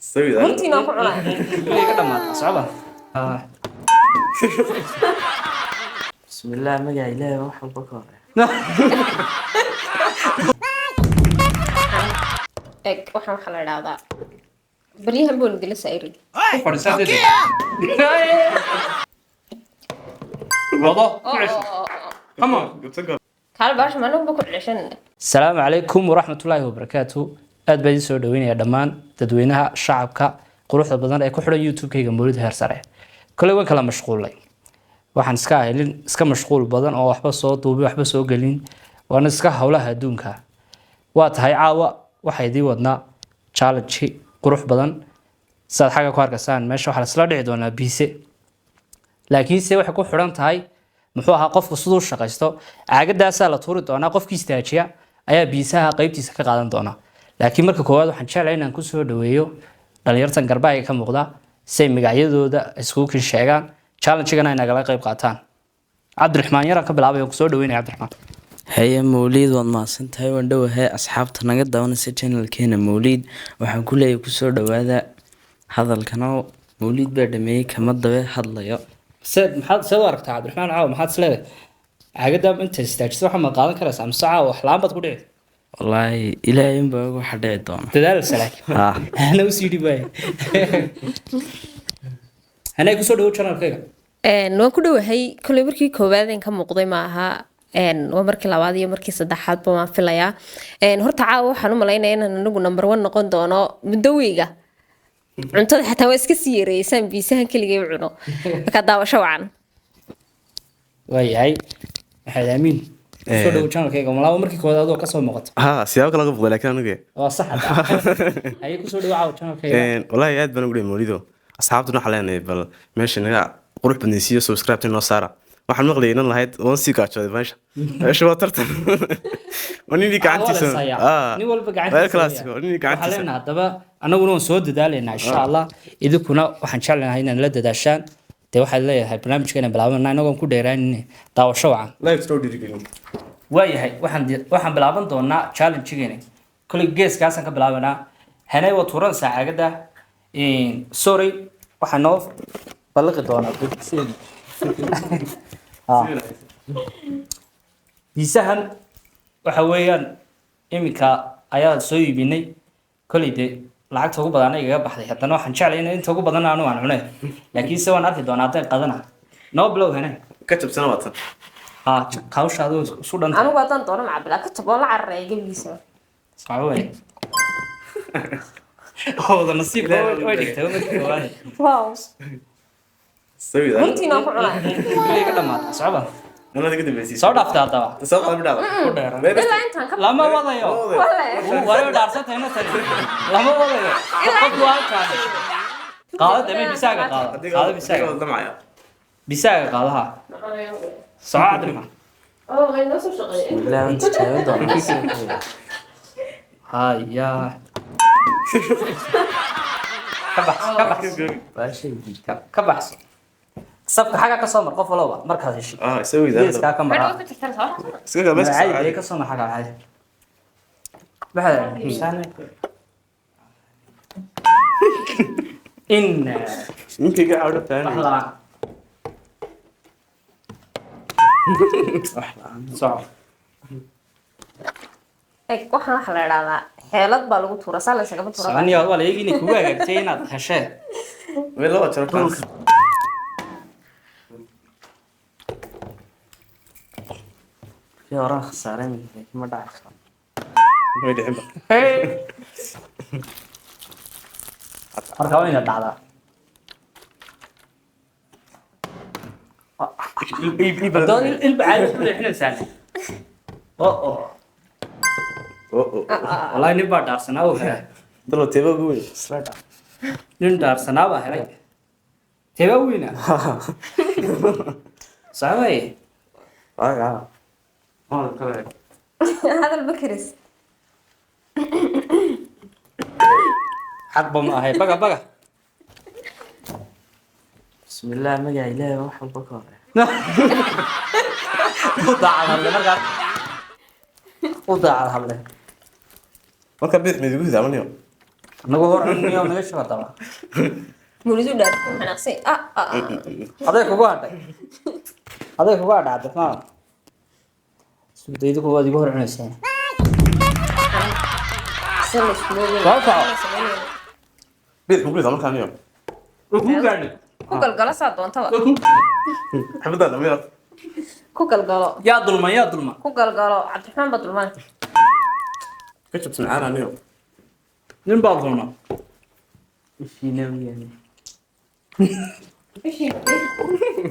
Sawir. Hortiina ku cunaa. Iga dhamaata socda. Bismillaah, magaca Ilaahay wax walba ka horeeya. Eg, waxaan waxaa la idhaahdaa baryahan boon gela saairid. Ku fadhiisaa dede. Wado ku cesho. Come on. Kaal baasha maalinba ku ceshan. Asalaamu calaykum waraxmatullaahi wabarakaatu. Aad baa idiin soo dhaweynaya dhammaan dadweynaha shacabka quruxda badan ee ku xidhan YouTube-kayga Mawlid Heer Sare. Koley waan kala mashquulay, waxaan iska ahay nin iska mashquul badan oo waxba soo duubin, waxba soo gelin, waana iska howlaha adduunka. Waa tahay, caawa waxaa idiin wadnaa challenge qurux badan. Sidaad xagga ku arkaysaan, meesha waxaa lasla dhici doonaa biise, laakiinse waxay ku xidhan tahay muxuu ahaa qofku siduu shaqaysto. Caagadaasaa la tuuri doonaa, qofkii istaajiya ayaa biisaha qaybtiisa ka qaadan doona. Laakiin marka koowaad waxaan jeclahay inaan kusoo dhaweeyo dhalinyartan garbaaga ka muuqda si ay magacyadooda iskugu kin sheegaan, challenge-gana ay nagala qayb qaataan. Cabdiraxmaan yaraan ka bilaabay oo kusoo dhaweynaya. Cabdiraxmaan. Haye Mawliid, waad mahadsan tahay, waan dhowahay. Asxaabta naga daawanaysa channelkeena Mawliid, waxaan ku leeyahay kusoo dhawaada. Hadalkana Mawliid baa dhameeyey, kama dabe hadlayo. Seed maxaad seed u aragtaa, Cabdiraxmaan? Caawa maxaad is leedahay? Caagadda inta istaajisa waxaa ma qaadan karaysaa mise caawa wax la-aan baad ku dhici? Wallaahi Ilaahay unbaa og waxa dhici doona. Dadaalsa laakiin. Ah. Hana usii dhib waaya. Hanay, kusoo dhawow channelkayga. Waan ku dhowahay. Koley markii koowaad een ka muuqday ma aha, waa markii labaad iyo markii saddexaadba waan filayaa. Horta caawa waxaan u malaynaya inaan anigu number one noqon doono muddoweyga. Cuntada xataa waa iska sii yareeyeysaan, biisahan keligay u cuno. Marka daawasho wacan. Waayahay, Maxamed Amiin, kusoo dhawow channelkayga. Malaabo markii koowaad adoo kasoo muuqato. Ha, siyaabo kale laga boqday, laakiin aniga Waa sax hadda. Haye, kusoo dhawow caawa channelkayga. Wallaahi aad baan ugu dhey Mawlido. Asxaabtuna waxaa leenahay bal meesha naga qurux badnaysiiyo, subscribe noo saara. Waxaan maqlayay inan lahayd waan sii gaajooday. Meesha waa tartan, waa ninii gacantiisa. Nin walba Waa gacantiisa. Classico, ninii Waxaan gacantiisa. leenahay haddaba annaguna waan soo dadaalaynaa insha Allah, idinkuna waxaan jeclanahay inaad la dadaashaan. Dee waxaad leeyahay barnaamijka inaan bilaabana inagoon ku dheeraanin. Daawasho wacan. Live soo dhiirigelin. Waayahay, waxaan bilaaban doonaa challenge-geena. Koley geeskaasaan ka bilaabanaa. Hanay, waa tuuranaysaa caagadda. Sorry, waxaa noo balliqi doonaa biisaheeni. Ah. Biisahan waxa weeyaan iminka ayaa soo iibinay. Koley dee lacagta ugu badan igaga baxday, haddana waxaan jeclay in inta ugu badan anu aan cunay, laakiin se waan arki doonaa hadday qadana. Noo bilow, Hanay. Ka jabsana waa tan. Ha, hawshaadu isu dhanta. Anigu haddaan doono macabilaa ka jab, waan la cararaya gebigiisa. Soco wey. Wada nasiib way dhigtay markii koowaad. Wow. Sawir. Hortiina ku cunaa. Iga dhamaata socba. Nalada ka dambeysay. Soo dhaaftay haddaba. Soo qaad midhaada. Ku dheera. Ilaa intaan ka Lama wadayo. Wale. Way dhaarsantay tani, lama wadayo. Qofku waa halkaan qaado dame, bisaaga qaado, qaado bisaaga. Damcaya. Bisaaga qaadaha. Soco, Cabdiraxmaan. Oo way noo soo shaqeeyay. Bismillaah, waan tijaabin doonaa. Haya, ka baxso, ka baxso. Baashay diidta. Ka baxso safka, xagga ka soo mar. Qof walowba markaad heshid Ah, sawir. geeskaa ka maraa. Hadhow ku jirtaan soo. Iska gal meesha. Caadi dee, ka soo mar xagga caadi. Maxaa in Ninkayga cawdho wax fahmay. La'aan soco. Eg, waxaan waxaa la idhaahdaa xeelad baa lagu tuuraa, saa la isagama tuuraa. Soconia waa la eegi inay kugu hagaagtay inaad heshee. Meel laba jaro fans. Kii horaan khasaaray, laakiin ma dhacayso. Way dhicin ba. Marka waa inaad dhacdaa. Doon ilba caadi ku leexinaysaan. Oo oo. Oo oo. Wallahi nin baa dhaarsanaa oo helay. Dalo teeba ugu weyn. Isla dhac. Nin dhaarsanaa baa helay. Teeba weyna saxabay. Ah. Hadal bakaris. Xaqba ma ahay, baga baga. Bismillaah, magaca Ilaahay wax walba ka horeeya. U daacad hadle markaa, u daacad hadle. Marka bidix midigu hidaamanayo. Nagu hor cunniyo naga shuba daba. Mawlidu dhaar xanaaqsay. Ah ah ah. Aday kugu hadhay. Aday kugu hadhay Cabdiraxmaan. Sugdaydu kuwaad igu hor cunaysaa. Sida la isku moogay. Waa soco. Bidix ku ridaa markaan iyo. Waa kuu gaadhay. Ku galgalo saa doontaba. Xabadda dhamiya. Ku galgalo. Yaa dulman, yaa dulman. Ku galgalo. Cabdiraxmaan baa dulman. Ka jabsan caana niyo. Nin baa dulman. Ishiina weeyaan.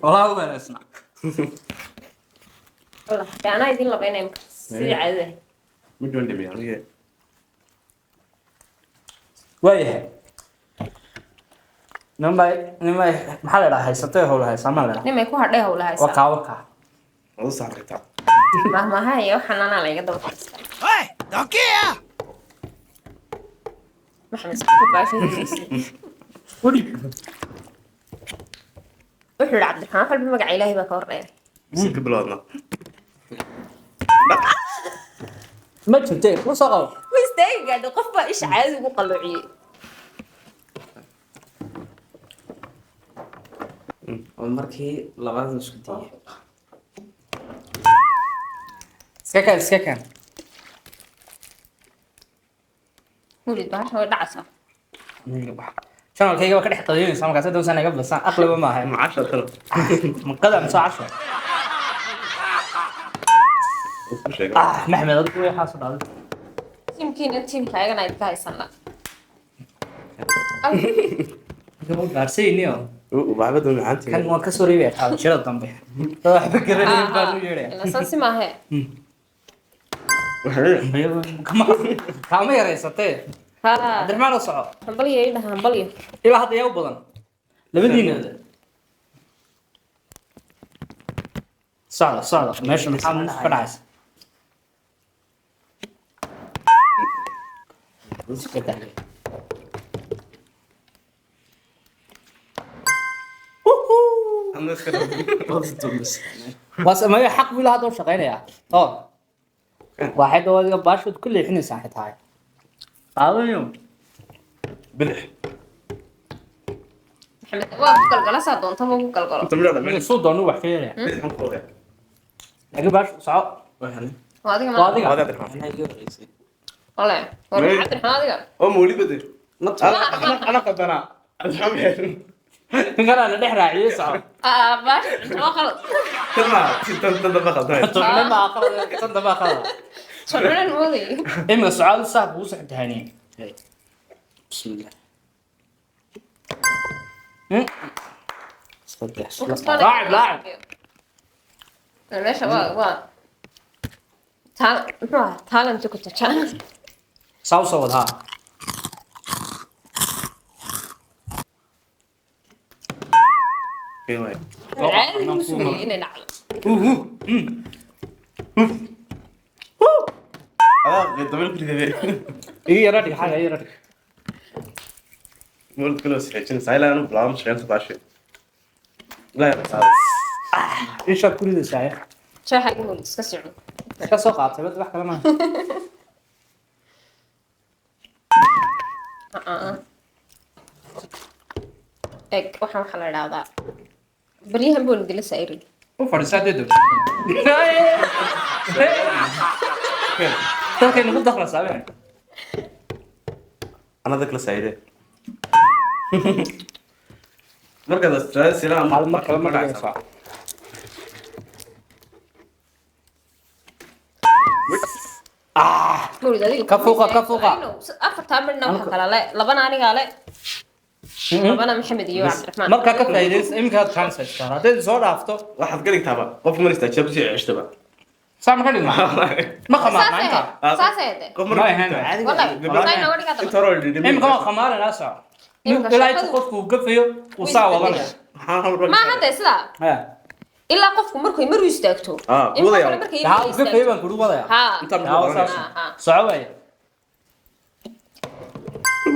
Walaa u wanaagsan. Wallah, dee anaa idin labaynaya marka. Sidii caadada ahayd. Mid waan dhimiya aniga. Waayahay. Nimay nimay maxaa la dhahaa haysatay howl haysaa ma la dhahaa. Nimay ku hadhay howlaha Waa haysaa. kaa waa kaa. Wada saartaa. Mahmaha iyo waxaan anaa la iga daba fadhiistaa. Maxamed ku baashay. Udhib. Wuxuu yidhi Cabdiraxmaan wax walba magaca Ilaahay baa ka horreeya. Si ka bilowdna. Ma jirtay ku soo qabo. Ma istaagi gaadho, qof baa isha caadi ugu qalloociyey. Oo markii labaad isku dayay. Iska keen, iska keen. Mawlid bahashan way dhacaysaa. Channelkayga waa ka dhex qadaynaysaa markaas hadda wasaan iga badsan aqliba ma ahay. Macasha talo. Maqada mise casho. Isku sheegay. Ah, Maxmed adigu way xaasu dhacday. Tiimkiina tiimka ayagana idinka haysan la. Gabadh gaarsayniyo. U baabada macaanta. Kan waan ka soo reebaya qaadashada dambe. Waxba garanayn baan u yeedhaya. Ila saasi maahe. Kama yaraysatee. Ha. Cabdiraxmaan oo soco. Hambalyo ii dhaha hambalyo. Ilaa hadda yaa u badan. Labadiina. Socda, socda. Meesha maxaa nus ka dhacaysa? Iska daa. Waa sameeyo xaq wiil hadda u shaqeynaya. Oo. Waxay dawadiga baashood ku leexinaysaa xitaa. Qaadanayo. Bidix. Maxamed waa ku galgalo saa doontaba ku galgalo. Inta midha dhamay. Suu doonu wax ka yeelaya. Bidix ku qoray. Laakiin baash soco. Waxaan. Waa adiga Waa ma. adiga. Wada Cabdiraxmaan. Anaa iga horeysay. Ole. War Cabdiraxmaan adiga. Oo mawlid bade. Ana qadana. Cabdiraxmaan. Ninkan la dhex raaciyay soco. Ah baash waa qalad. Tama, tan tan daba qaldan. Tocne ma aqal, tan daba aqal. Soconan mooday. Imika socodu sax buu soo imtixaaniyay. Bismillah. Saddex. Laacib, laacib. Meesha waa waa taal muxuu ahaa talent ku tajaan. Saa u soo wad haa. Caadi ugu sugayay inay dhacdo. Adaa dabal ku riday. Ii yara dhig xaga, ii yara dhig. Mawlid kale oo sixijinaysaa ilaa aanu bilaabo shaqeynta baashi. Ilaa yara saaro. Ishaad ku ridaysaa. Shaaxa igu mawlid iska sii cun. Iska soo qaatay bad wax kale maaha. Ah ah. Eeg waxaan waxaa la idhaahdaa baryahan buu nidila saairi. U fadhiisaa dee doon. Dalkay nagu dakhlaysaa been. Anaa dadka la saaciday. Markaad Australia silaan Hal mar kale ma dhacaysaa. Mawlid adiga Ka fuuqa, ka fuuqa. Afartaa midna waxa kala le labana anigaa le labana Maxamed iyo Cabdiraxmaan. Markaa ka faa'iidaysa iminka aad chance haysataa. Haddayd soo dhaafto Waxaad ka dhigtaaba qof mar istaajiya kusii ceshtaba. saa ma ka dhigmaa? Ma khamaarna Saas inta. ahayd, saas ahayd. Qof mar Ma ahayn. Wallahi, saa inooga dhigaa Inta hore oo dhidhimi. Iminka waa khamaarana soco. Iminka Ilaa inta shaqadu- qofku uu gafayo uu saa wadanaya. Maxaa hal mar Ma hadda sidaa Ha. ilaa qofku markuu mar u istaagto. Ah, Imika wadaya. kale markay Haa mar uu gafayo istaagto. baan kugu wadaya. Ha. Inta Haa, mar saas. Ha, ha. Soco waaye.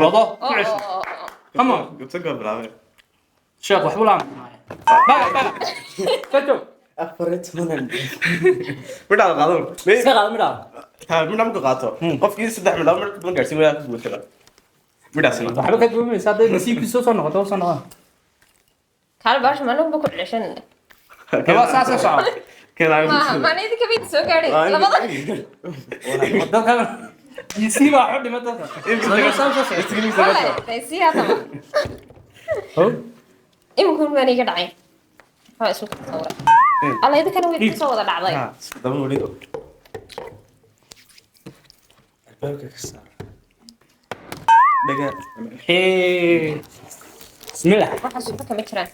Wado ku Oo, cesho. oo, oo, oo. Come on. Gabsan ka bilaabay. Sheekh waxba laa maayo. Baga baga. Ka joog. 14. Midhaa la qaado. Iska qaado midhaa. Taa midhaa markuu qaato. Qofkii saddex midhaa mar badan gaarsiin wayaa ku guursada. Midhaasna. Waxba ka duumaysa hadday nasiibkiisa soo noqoto, soo noqon. Kaal baasha maanugba ku ceshan. Laba saas ka soco. Maaha, maana idinka bayd soo gaadhay labada. Dadka isii baa xu dhima dadka. Wallahi sii haddaba. Iminkun baan iga dhacay. Waxaa isu sawira alla idinkana way idinka soo wada dhacday. Daba mawlido. Albaabka ka saar. Dhaga. Bismillah. Waxa suuqa kama jiraan.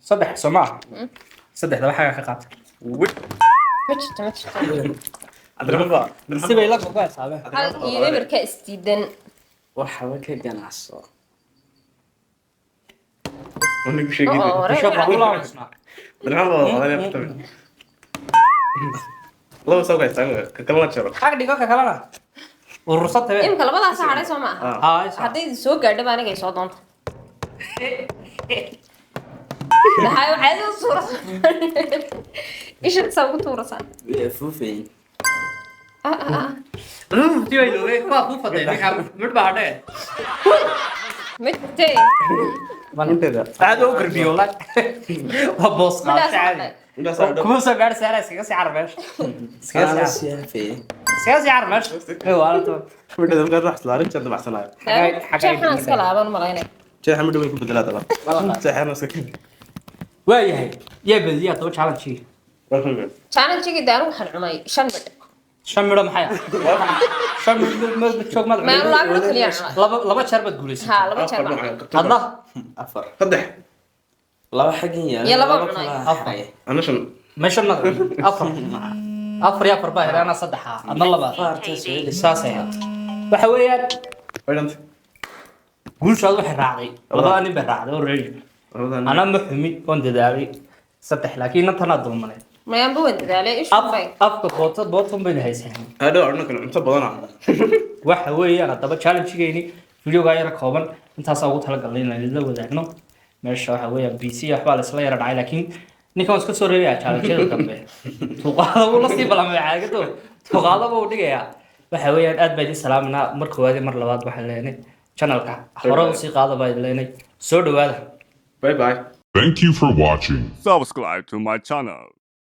Saddex soo maaha? Saddexda waxaa ka qaata. Ma jirto, ma jirto. Cabdiraxmaan baa. Sibay la gogoysaa. Hal iyo eberka isdiidan. Waxba ka ganacso. Anigu sheegay. Oo, hore. Shaqo ula cusnaa. Cabdiraxmaan baa wada qaadanaya. Laba soo gaystaan ka kalena jaro. Xag dhigo ka kalena. Urursad tabe. Imika labadaas hadhay soo maaha? Haa. Hadday idin soo gaadho ba aniga ay soo doonta. Maxay waxay idin suurasa isha saa ugu tuurasaa? Way afuufayn. Ah, ah, ah. Tii bay waa ku faday ninka mid baa hadhe. Ma jirtee. Inteeda. Aad u garbiyo wallahi. Waa boos qaad Midhaas caadi. hadhay. Midhaas hadhay. Kuma soo gaadh saara, iskaga sii car meesha. Iskaga Ana sii car. sii hafeeyey. Iskaga sii car meesha. Ee waa la. Midhaas markaad wax islaarin jirta baxsanayo. Jeexaan iska laaban malaynay. Jeexa midho weyn ku bedelaa daba. Jeexana iska keen. Waayahay. Yaa badiyaa toban challenge. Challenge-gii dee anigu waxaan cunay shan midh. Shan midho maxay ah? Shan midho ma joog maad. Maan laba midho kaliya cunay. Laba jeer baad guulaysatay. Haa, laba jeer baan cunay. Hadna Afar. Saddex. Laba xaggan yaala. Iyo laba cunay. Kala Afar. xagay. Ana shan. Ma shan maad cunay? Afar. Afar iyo afar baa helay, anaa saddex ah, adna laba. Afarta soo helaysa. Saas ay ahayd. Waxa weeyaan Way dhantay. guushaadu waxay raacday labada nin bay raacday already. Labadan. Anaa ma xumi, oon dadaalay saddex, laakiin intanaa dulmanay. Mayaanba waan dadaalay ishu Af bay. Afka boota bootan bayna haysan. Hadhow cunno kale cunto badana. Waxa weeyaan haddaba challenge-geeni videogaa yara kooban intaasaa ugu talagalnay inaan idinla wadaagno. Meesha waxa weeyaan BC waxbaa la isla yara dhacay, laakiin ninkan waan iska soo reebayaa challenge-yada dambe. Tuuqaada wuu la sii ballamay caagado, tuuqaada buu dhigayaa. Waxa weeyaan aad baa idin salaaminaa mar koowaad iyo mar labaad. Waxaan leenay channelka hore usii qaada baa idin leenay, soo dhawaada. Bye bye. Thank you for watching. Subscribe to my channel.